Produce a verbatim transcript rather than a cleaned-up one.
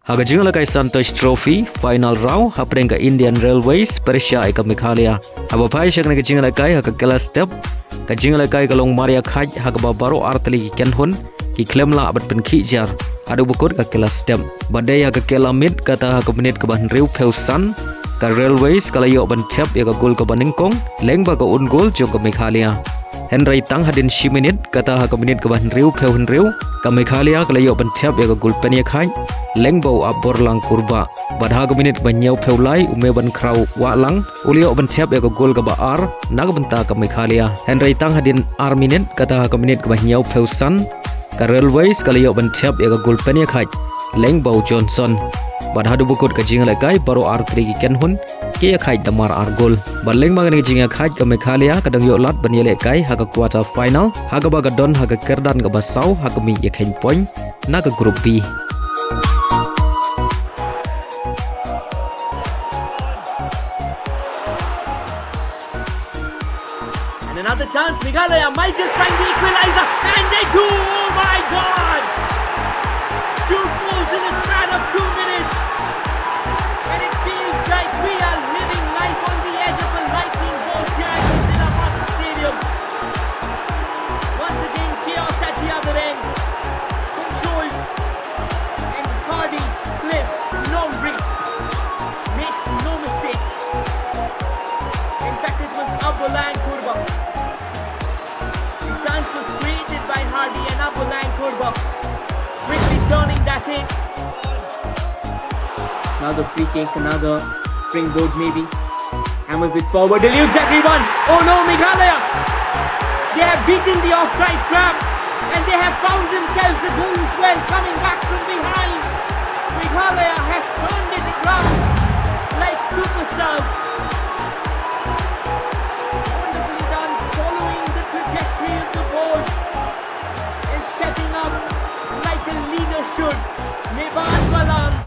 Ha ka jingïalehkai Santosh Trophy final round hapdeng ka Indian Railways pyrshah ïa ka Meghalaya. Haba phai sha kane ka jingïalehkai ha ka kylla step, ka jingïalehkai ka long mar ïakhait ha kaba baroh artylli ki kynhun ki khlem lah ban pynkhih jar haduh ba kut ka kylla step. Bad dei ha ka kylla miet, kata ha ka minit kaba hynriewphew san, ka Railways ka la ïoh ban thep ïa ka gol kaba nyngkong lyngba ka own goal jong ka Meghalaya. Hynrei tang hadien shi minit, kata ha ka minit kaba hynriewphew hynriew, ka Meghalaya ka la ïoh ban thep ïa ka gol pynïakhait lyngba u Apborlang Kurbah. Bad ha ka minit kaba hynñiewphew lai, u Mebankhraw Wahlang u la ïoh ban thep ïa ka gol kaba ar na ka bynta ka Meghalaya. Hynrei tang hadien ar minit, kata ha ka minit kaba hynñiewphew san, ka Railways ka la ïoh ban thep ïa ka gol pynïakhait lyngba u Johnson. Bad haduh ba kut ka jingïalehkai, baroh artylli ki kynhun ki ïakhait da mar ar gol. Bad lyngba kane ka jingïakhait, ka Meghalaya ka dang ïoh lad ban ïalehkai ha ka quarter final, ha kaba ka don ha ka kyrdan kaba saw ha ka miej ïakheiñ point na ka Group B. And another chance, Meghalaya might just find the equalizer, and they do! Oh my God! Two goals in a span of two minutes, and it feels like we are living life on the edge of a lightning bolt here at Mozilla Park Stadium. Once again, chaos at the other end. Controlled and Hardy flips, long reach, makes no mistake. In fact, it was Apborlang Kurbah. The chance was created by Hardy and Apborlang Kurbah, quickly turning that in. Another free kick, another springboard maybe. Hammers it forward, eludes everyone. Oh no, Meghalaya! They have beaten the offside trap and they have found themselves a goal as well, coming back from behind. Meghalaya has turned it around like superstars. Wonderfully done, following the trajectory of the ball and stepping up like a leader should. Meban